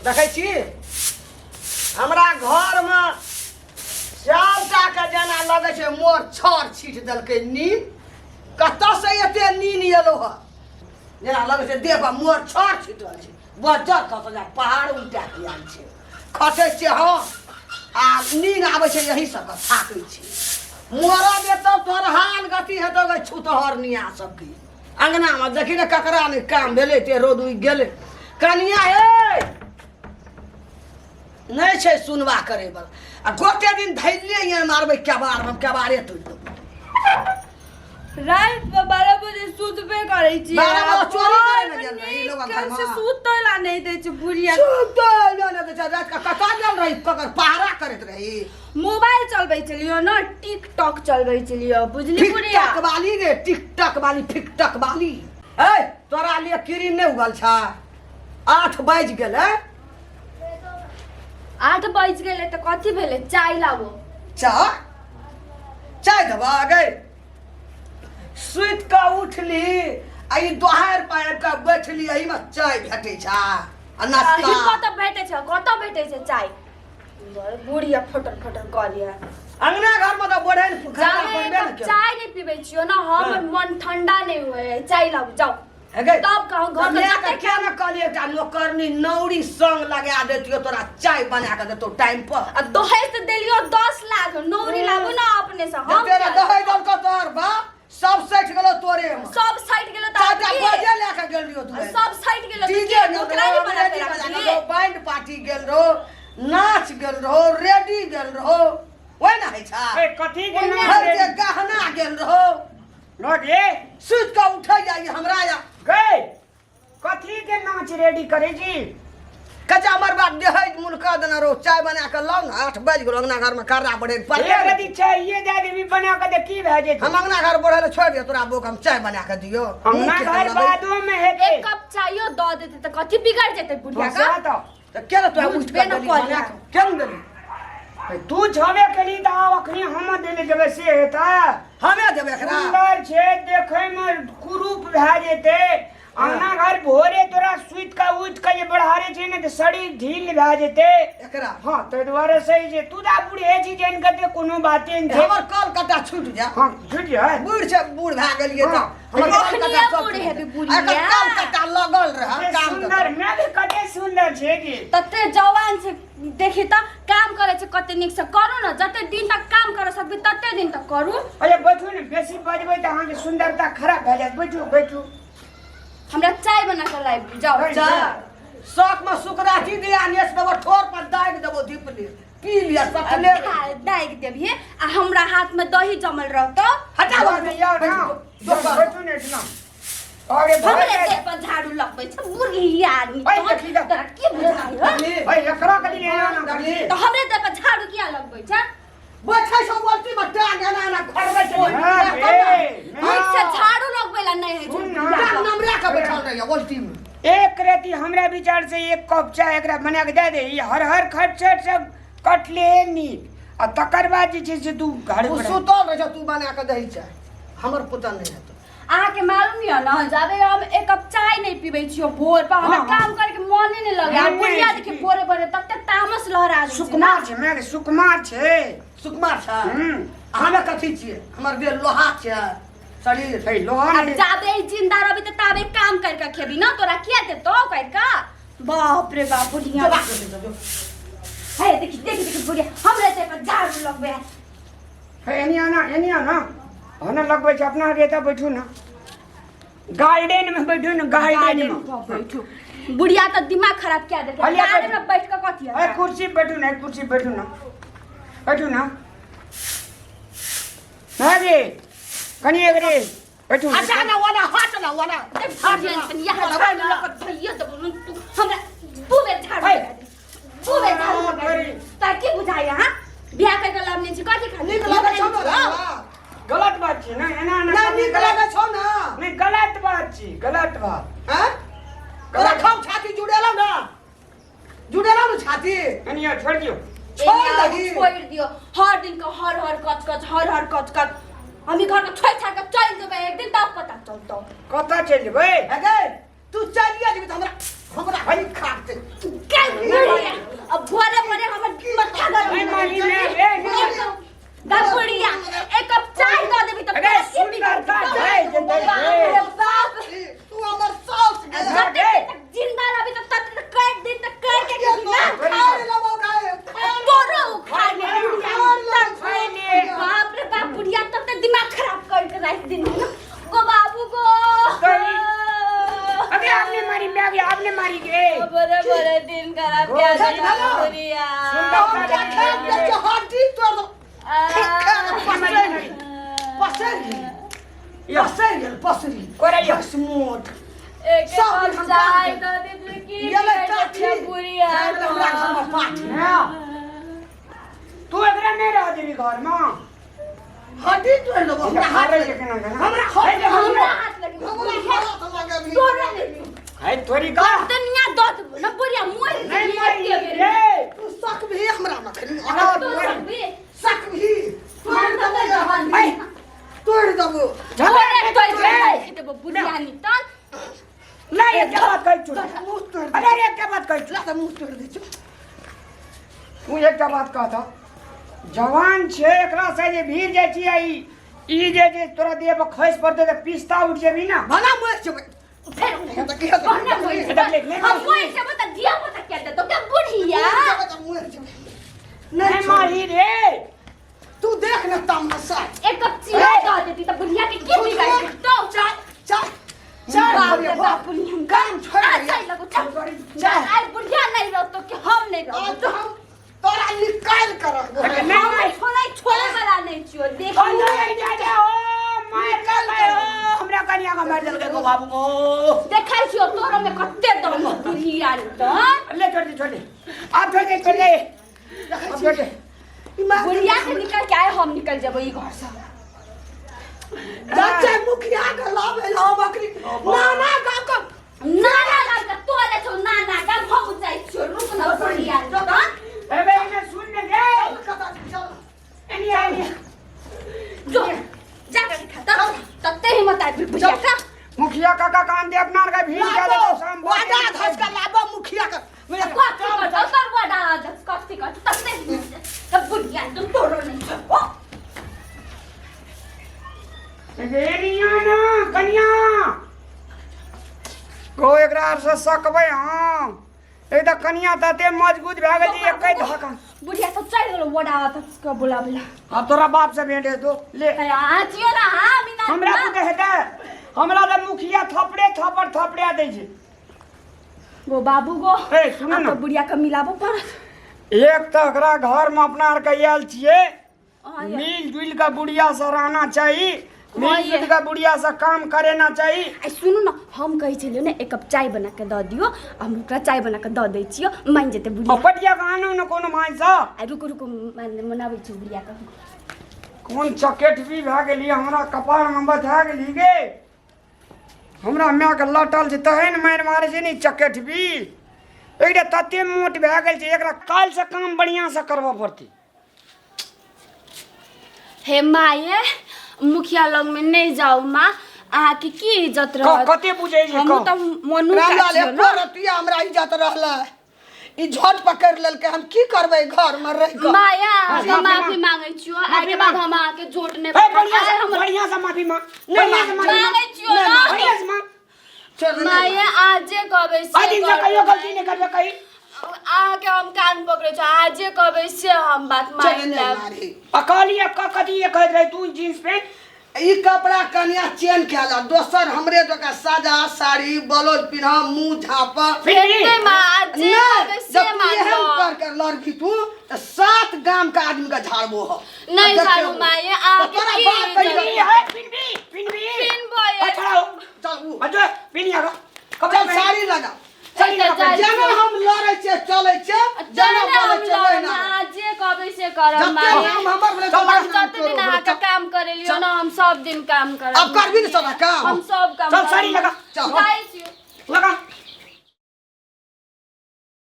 देखै छी हमरा घरमे सभटाके जेना लगै छै मोर छर छीट देलकै नीन। कतऽसँ एते नीन एलौ हँ? जेना लगै छै देह पर मोर छर छीटल छै, बज्जर खसल जा पहाड़ उल्टा के आयल छै। खसै छियै हम आ नीन आबै छै, यही सबके थाकै छै। मरऽ देतौ तोहर हाल गति हेतौ गै छुतहर निया सबके। अंगनामे देखी ने ककरा नहि काम भेलै ते रौद उगि गेलै। कनिया हे नहि छै सुनबा करे वाला आ गोटे दिन धैले यहाँ मारबै केबाड़, हम केबाड़े तोड़ि देबै। राति में 12 बजे सुतबे करै छी। 12 बजे चोरी करे ने गेल रही लोगक घर घरमे। से सुतै ला नहि दै छै बुढ़िया। सुतै ला नहि दै छै। राति कऽ कतऽ गेल रही? ककर पहरा करैत रही? मोबाइल चलबै छलियो न, टिकटॉक चलबै छलियो, बुझली बुढ़िया? टिकटॉक वाली रे, टिकटॉक वाली, फिकटक वाली। ए तोरा लिए किरिन नहि उगल छ? 8 बाजि गेलै। 8 बाजि गेलै तऽ कथी भेलै? चाय लाबो। चाय? चाय देबा गै? सुति कऽ उठली आ ई दोहारि पारि कऽ बैठली, एहिमे चाय भेटै छै आ नाश्ता? कतऽ भेटै छै, कतऽ भेटै छै चाय? बुढ़िया फटर फटर कऽ लिया। अंगना घरमे तऽ बढ़ै ने जाबे बनबे ने केलौ। चाय नहि पीबै छियो ना हमर हाँ। मन ठंडा नहि हुए। चाय लाबू, जाओ। हे गै, तब कहूँ घर में तऽ जते किया ने कहलियै एकटा नौकरनी नौरी संग लगा देतियो, तोरा चाय बना कऽ देतौ टाइम पर। आ दहेज तऽ देलियो 10 लाख, नौरी लाबू ना अपने से हम। जते ने दहेज देलकौ तोहर बाप, सब सठि गेलौ तोरे में। सब सटि गेलो तऽ चाचा आब की? बजे लए कऽ गेल रहियो तू। सब सटि गेलो तऽ डीजे की गेल नौकरानी रहो, बना के अंग्रेजी बजा रखली? गेल रहो, बैंड पार्टी गेल रहो, नाच गेल रहो, रेडी गेल रहो, ओहि ने होइ छै। ए, कथी के नाम हर जे रे? गहना गेल रहो। लगे सुति कऽ उठै जाइए हमरा या। गए कथी के नाच रेडी करे जी? कच्चा हमर बाप देहै मुनका देना रहो, चाय बना कऽ लाउ ने, 8 बाजि गेल, अंगना घरमे कर्रा बढ़े एक रति चाहिए दे देबी बना के तऽ की भए जेतै? हम अंगना घर बढ़े लए छोड़ि दियौ तोरा बोक, हम चाय बना कऽ दियौ? अंगना मुँह घर केहन लगै? बादो में हेतै। एक कप चायो दऽ देतै तऽ कथी बिगड़ जेतै बुढ़िया हाँ, का? सएह तऽ। तऽ केना तोरा उठि बुझबे कऽ न देली करिया। बना कऽ? केना देली? तू छबे केली तऽ आब अखनी हम देले देबै से हेतै? हमे देबै एकरा। सुन्दर छै देखै में, कुरूप भए जेतै। अंगना घर भोरे तोरा सुति कऽ उठि कऽ जे बढ़ारे छै ने तऽ शरीर ढील भए जेतै एकरा। हँ, ताहि दुआरे सही छै। तू तऽ आब बूढ़े छी जानि कऽ, तऽ कोनो बाते नहि छै। हमर कल कटा छूटि जाय। हँ, छुटि जाय। बूढ़ छै, बूढ़ भए गेलियै तऽ हमर कल अखनिये कटा सब बूढ़ छूटि हेबी जाय। बुढ़िया। एकर कल कटा लगल रहै कते काम सुन्दर करतै। मैं भी कते सुन्दर छै कि तते जवान छै, देखी तऽ काम करै छै कते नीक से। करू ने, जते दिन तक काम कर सकबी तते दिन तक करू। अरे बैठू ने, बेसी बजबै तऽ अहाँके सुन्दरता खराब भए जायत। बैठू बैठू। हमरा चाय बना कऽ लाबि जाओ। चाय शौक में सुकराती दिया नेस देबो, ठोर पर दागि देबो, धीप ले पी लिया सटले। दागि देबही आ हमरा हाथ में दही जमल रहतौ। हटा। बैठू ना, बैठू ने एहिठिना। अरे हमरे भाई देह पर झाड़ू लगबै छै बुढ़िया आदमी। ओइ, तोहर- देखी तऽ। तोरा की बुझाइ हौ? भाई एकरा कनि एना ना करी। तऽ हमरे देह पर झाड़ू किया लगबै छै? बैठै छौ बाल्टी में टांग एना एना खड़बै छै। हाँ, ए, ठीक से झाड़ू लगबै ला नहि होइ छै। सुन ना। टांग नमरा के बैठल रहैया बाल्टी में। एक रति हमरा विचार से एक कप चाय एकरा बना के दे दे। ई हर हर खट सब कटले नीक आ तकर बाद जे छै से तू घर ओ पर सुतल रहै छौ, तू बना के दही चाय, हमर पुतन नहि हेतौ। अहाँके मालूम यऽ ने, जाबे हम एक कप चाय नहि पीबै छियै भोर पर हमरा हाँ, हाँ। काम करके मने नहि लगै। आ नहि, बुढ़िया नहि, देखी भोरे भोरे तते तामस लहरा दै छै ना। सुकुमार छै मैं, सुकुमार छै। सुकुमार छै। हम्म। हमे कथी छियै? हमर देह लोहा छै शरीर? हे लोहा आब नहि। जाबे ई जिंदा रहबी तऽ ताबे काम करके खेबी ना, तोरा किया देतौ करके? बाप रे बाप, बुढ़िया। जो बात करै छौ, जो। हे देखी देखी देखी, बुढ़िया हमरे देह पर झाड़ू लगबै है। हे एनी आना, एनी आना, हने लगबै छै अपना रेता। बैठू ने गार्डन में, बैठू ने गार्डन में। बैठू। बुढ़िया तऽ दिमाग खराब किया देलकै? हलिया गार्डन में बैठ कऽ कथी ए हेतै? कुर्सी पे बैठू ने, कुर्सी पे बैठू ने, बैठू ने। हाँ जी, कनी एक रे बैठू ने। हटा ना वाला, हट ना वाला। बुढ़िया तनी यहाँ झाड़ू लऽ कऽ धइयो देबौ तू हमरा। दू बेर झाड़ू हे। लगा दे, दू बेर झाड़ू लगा दे। तोरा की बुझाइ? अहाँ बियाह करि कऽ लाबने छी कथी खाली? नीक लगै छौ ने? गलत बात छै ना एना एना ना करना। नीक लगै छौ ना? नहीं, गलत बात छी, गलत बात। हैं, तोरा खाउ छाती जुड़ेलौ ना, जुड़ेलौ ना छाती? कनी यार छोड़ दियो। छोड़ दही। छोड़ि दियौ। हर दिन के हर हर कच कच, हर हर कच कच। हम ई घर के छोड़ि छाड़ि कऽ चलि जेबै एक दिन, तब पता चलतौ। कतऽ चलि जेबै? हे गै, तू चलिए जेबी तऽ हमरा हमरा हई खाते। के बुढ़िया अब भोरे भोरे हमर माथा गरम नहीं मारी मैं रे नहीं बुढ़िया एक कप चाय दऽ देबी तऽ अरे सुंदर का जय जय बाप रे बाप तू हमर सास गे जते तक जिंदा रहबी तऽ तत तक कए दिन तक कए के ना खाए लेबो गाय तोरो उखाड़ ले खाए ले। बाप रे बाप बुढ़िया तब तक दिमाग खराब कर के राख दिन ना गो बाबू गो अबे आपने मारी मैं आ गया आपने मारी गे बड़े बड़े दिन खराब क्या सुंदर बुढ़िया हम क्या खा के हड्डी तोड़ दो पसर गेल पसर गेल पसर गेल कोरैया। बस मोट एक सब कप दिन हम चाय काम दऽ देबी की गेलै काठी बुढ़िया खाए हमरा घर में पाठी हाँ। तू एकरा नहीं रह देबी घर में हड्डी तोड़ देबो हमरा हाथ मारे लगे के केना केना? हमरा हाथ लगे हमरा हाथ लगे हमरा हाथ लगे भी तोरा नहीं है थोड़ी का दुनिया दऽ देबो ना बुढ़िया मोर नहीं मारी रे तू शक भी हमरा में खनी तू सकबी शक भी तोड़ देबो ये हड्डी ऐ, तोड़ देबो तोरे तोड़ रे। राखि देबो बुढ़िया नी तन नहीं एक बात कह चुप मुंह तोड़ दे अरे रे एक बात कह चुप ला मुंह तोड़ दे चुप तू एकटा बात कहता जवान छै एकरा से जे भीड़ जाइ छी ई ई जे जे तोरा देह पर खसि पड़तै तऽ पिस्ता उठि जेबही ना भला मर जेबै फेर तऽ की हेतै? कहने मोर देख, ले, ले। हम मोर जेबो तऽ धिया पुता के देतो के बुढ़िया मर जेबै नहीं नहीं मारी रे तू देख न तमाशा एक कप चाय दऽ देती तऽ बुढ़िया के की बिगाड़ देतो चाय चाय चाय बाप रे बाप बुढ़िया हम काम छोड़ आ दे। चाय लगो चाय। चाय आइ बुढ़िया नहीं रहतो कि हम नहीं आज रहतो हम तोरा निकाल कर रहबो नहीं, हम नहीं। छोड़े छोड़े वाला नहीं छियो देख ओ नहीं जा जा ओ मार देलकै ओ हमरा कनिया के मार देलकै गो बाबू गो देखै छियो तोरो में कते दम हो बुढ़िया रे तऽ ले छोड़ दे छोड़ दे आप छोड़ दे छोड़ दे आप छोड़ दे बुढ़िया से निकल के आए हम निकल जेबै ई घर से चाचा मुखिया के लाबे ला बकरी नाना गाँव का नाना गाम के तोरे छौ नाना गाम हम जाइ छियो रुक न बुढ़िया रे तऽ ए बे एने सुन ने गे चल चल एनी एनी जो जा के खा तऽ तते हिम्मत आबि बुढ़िया का मुखिया काका कान दे अपना आर के भीड़ जा दे शाम वादा धस कर लाबो मुखिया के मेरा कथी करतौ तोर वादा दस कथी करतौ तते हिम्मत तऽ बुढ़िया तुम तोरो नहीं छौ ओ एनिया ना कनिया गो एकरा आर से सकबै हम एक तऽ कनिया तते मजबूत भए गेल जे एकै धक्का बुढ़िया सब चलि गेलो वडा तक के बोलाबला आब तोरा बाप से भेंट हेतौ ले अरे आ जियो ना हां बिना हमरा बुते हेतै हमरा तऽ मुखिया थपड़े थपड़ थपड़े दै छै गो बाबू गो ए, सुनू आब ना। तऽ बुढ़िया के मिलाबो पड़त एक तऽ एकरा घरमे अपना आरके आयल छियै हाँ ये। मिल जुलि कऽ बुढ़िया से रहना चाही हाँ मिल ये। जुलि कऽ बुढ़िया से काम करेना चाही आ सुनू ने हम कहै छलियै ने एक कप चाय बना के दऽ दियौ हम ओकरा चाय बना के दऽ दै छियौ मानि जेतै बुढ़िया पटिया के आनू ने कोनो माय से आ रुकू रुकू मनाबै छी बुढ़िया के कोन चकेट भी भए गेली हमरा कपारमे बथा गेली गे हमरा मायके लटल छै तहन मारि मारै छै ने चकेट भी एकटा तते मोट भए गेल छै एकरा काल्हिसँ काम बढ़िआँसँ करबऽ पड़तै हे माये मुखिया लग में नहीं जाओ माँ अहाँके की इज्जत रहत कते बुझै छै हमहूँ तऽ मनु रामलाल एको रतिया हमरा इज्जत रहलै ई झट पकड़ लेलकै हम की करबै घर में रहि कऽ माया माफी हम मांग। माफी मांगै छियो आइ के बाद हम अहाँके झूठ नहि हे बढ़िया आइ से हम बढ़िया से माफी मांग बढ़िया से माफी मांगै छियो नहि, ना बढ़िया से मांग चल नहि। माया आजे कहबै से आइ दिन से करबै। कहियो गलती नहि करबै कही अहाँके हम कान पकड़ै छी आजे कहबै से हम बात चल मानि नहि लेब मारी। आ कहलियै कथी कहैत रही तू जींस पेंट ई कपड़ा कनिया चेन कयल दोसर हमरे जकाँ सादा साड़ी ब्लाउज पिन्ह मुंह झाँप फिर भी नहि माँ आजे कहबै नहीं से जब तू मान एहन लो कर कर लड़की तू तो सात गाम के आदमी के झाड़बो हो नहीं झाड़ू माये, आके तोरा की बाप कहियो पिन भी है पिन भी पिन भी पिन्हबै। है, खड़ा हो चल उ अच्छा पिन आगा कपड़ा चल पहन। साड़ी लगा साड़ी लगा चल, जेना हम लड़ै छियै चलै छियै जेना बोलै छियै ओहिना जे कहबै से करब जते माये नाम हमर भेलै चल, तोरा हम नाम जते तोरो दिन भेलै। अहाँके काम करेलियो ना हम सब दिन काम करब अब करबी ने सारा काम? हम सब काम चल, साड़ी करब। लगा। चल। जाइ छियौ लगा